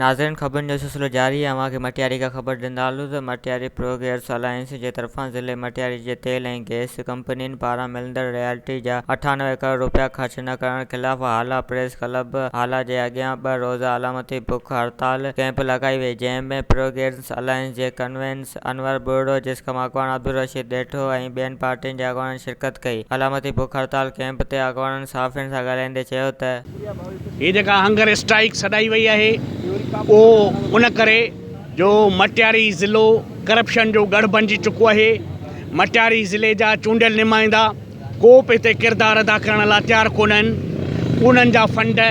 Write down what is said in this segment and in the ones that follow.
ناظرين خبرن جو سلسلو جاري آهي اوهان کي مٽياري کان خبر ڏيندا هلون ته مٽياري پروگريس الائنس جي طرفان ضلعي مٽياري جي تيل ۽ گئس ڪمپنين پاران ملندڙ ريالٽي جا 98 ڪروڙ روپيا خرچ نه ڪرڻ خلاف هالا پريس ڪلب هالا جي اڳيان ٻه روزه علامتي بک هڙتال ڪئمپ لڳائي وئي جنهن ۾ پروگريس الائنس جي ڪنوينس انور ٻرڙو، جسقم اڳواڻ عبدالرشيد ڏيٺو ۽ ٻين پارٽين جي اڳواڻن شرڪت ڪئي علامتي بک هڙتال ڪئمپ تي اڳواڻن صحافين سان ڳالهائيندي چيو ته. هي جيڪا هنگر اسٽرائيڪ سڏائي وئي آهي اهو ان ڪري جو مٽياري ضلعو ڪرپشن جو ڳڙهه بنجي چڪو آهي مٽياري ضلعي جا چونڊيل نمائندا ڪو به هتي ڪردار ادا ڪرڻ لاء تيار ڪونهن انهن جا فنڊ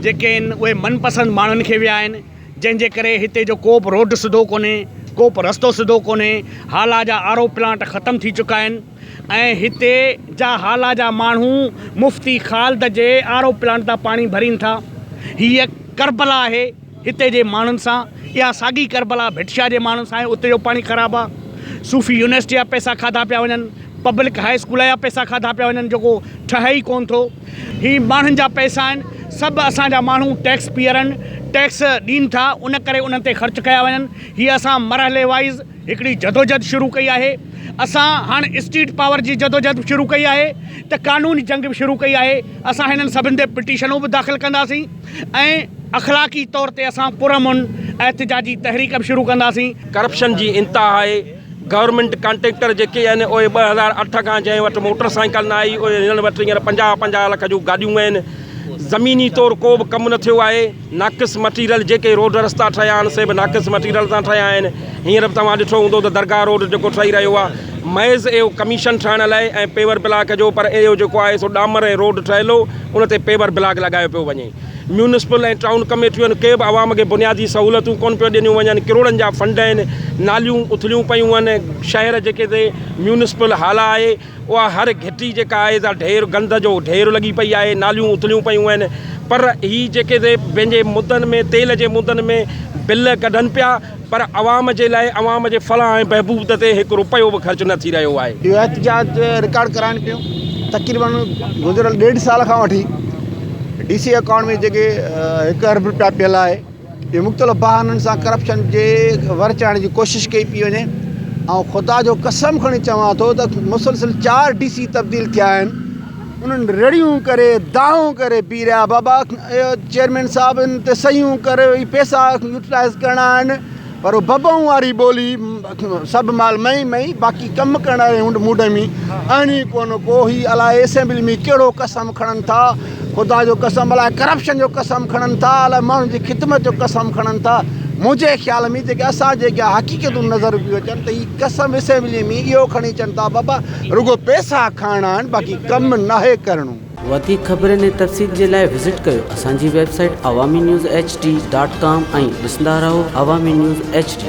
جيڪي آهن اهي من پسند ماڻهن کي ويا آهن جنهن جي ڪري هتي جو ڪو به روڊ سڌو ڪونهي ڪو به رستو سڌو ڪونهي هالا جا آر او پلانٽ ختم ٿي چڪا آهن ۽ هتي جا هالا جا ماڻهو مفتي خالد جي آر او پلانٽ تان پاڻي ڀرين ٿا. هيء ڪربلا آهي هتي جي ماڻهن سان. اها ساڳي ڪربلا ڀٽ شاهه جي ماڻهن سان آهي اتي جو پاڻي خراب آهي. صوفي يونيورسٽي جا پئسا کاڌا پيا وڃن. پبلڪ هاء اسڪول جا پئسا کاڌا پيا وڃن جيڪو ٺهي ئي ڪونه ٿو. هي ماڻهن جا پئسا آهن. سڀ اسان جا ماڻهو ٽيڪس پيئر آهن. ٽيڪس ڏين ٿا ان ڪري انهن تي خرچ ڪيا وڃن. هي اسان مرحلي وائيز هڪڙي جدوجھد شروع ڪئي آهي اسان هاڻ اسٽريٽ پاور جي جدوجھد به شروع ڪئي آهي ته قانوني جنگ به شروع ڪئي آهي اسان هنن سڀن تي پٽيشنون به داخل ڪنداسين ۽ اخلاقي طور تي اسان پرامن احتجاجي تحريڪ به شروع ڪنداسين. ڪرپشن جي انتها آهي گورنمينٽ ڪانٽريڪٽر جيڪي آهن اهي 2008 کان جنهن وٽ موٽر سائيڪل نه آئي اهي هنن وٽ هينئر 50 50 لک جون گاڏيون آهن زميني طور ڪو به ڪم نه ٿيو آهي ناقص مٽيريل جيڪي روڊ رستا ٺهيا آهن سي به ناقص مٽيريل سان ٺهيا آهن هينئر به توهان ڏٺو هوندو ته درگاهه روڊ جيڪو ٺهي رهيو آهي محض اهو ڪميشن ٺاهڻ لاء ۽ پيور بلاڪ جو پر اهو جيڪو آهي سو ڏامر ۽ روڊ ٺهيل هو ان تي پيور بلاڪ لڳايو پيو وڃي ميونسپل ۽ ٽائون ڪميٽيون آهن ڪي به عوام کي بنيادي سهولتون ڪونه پيو ڏنيون وڃن ڪروڙن جا فنڊ آهن ناليون اٿليون پيون آهن شهر جيڪي تي ميونسپل هالا آهي اها هر گهٽي جيڪا آهي سا ڍير گند جو ڍير لڳي پئي آهي، ناليون اٿليون پيون آهن پر هي جيڪي سي پنهنجي مدن ۾ تيل جي مدن ۾ بل ڪڍن پيا پر عوام جي لاء عوام جي فلاح ۽ بهبود تي هڪ رپيو به خرچ نه ٿي رهيو آهي. اهو احتجاج رڪارڊ ڪرائن پيون تقريبن گذريل ڏيڍ سال کان وٺي ڊي سي اڪائونٽ ۾ جيڪي هڪ ارب رپيا پيل آهي اهي مختلف بهانن سان ڪرپشن جي ور چاڙهڻ جي ڪوشش ڪئي پئي وڃي ۽ خدا جو قسم کڻي چوان ٿو ته مسلسل چار ڊي سي تبديل ٿيا آهن انهن رڙيون ڪري دانهون ڪري بيهي رهيا بابا چيئرمين صاحب ان تي صحيحون ڪر هي پئسا يوٽيلائز ڪرڻا آهن پر ببئون واري ٻولي سڀ مال مئي مئي باقي ڪم ڪرڻ واري هنڊ موڊ ۾ آهن ئي ڪونه ڪو هي الائي اسيمبلي ۾ ڪهڙو قسم کڻن ٿا خدا جو قسم الائي ڪرپشن جو قسم کڻن ٿا الائي ماڻهن جي خدمت جو قسم کڻن ٿا منهنجي خيال ۾ جيڪي اسان جي اڳيان حقيقتون نظر پيون اچن ته هي قسم اسيمبلي ۾ اهو کڻي اچن ٿا بابا رڳو پئسا کائڻا آهن باقي ڪم ناهي ڪرڻو. وڌيڪ خبرن ۽ تفصيل جي لاء وزٽ ڪيو اسان جي website Awami news H D dot com ۽ ڏسندا رهو عوامي نيوز ايڇ ڊي.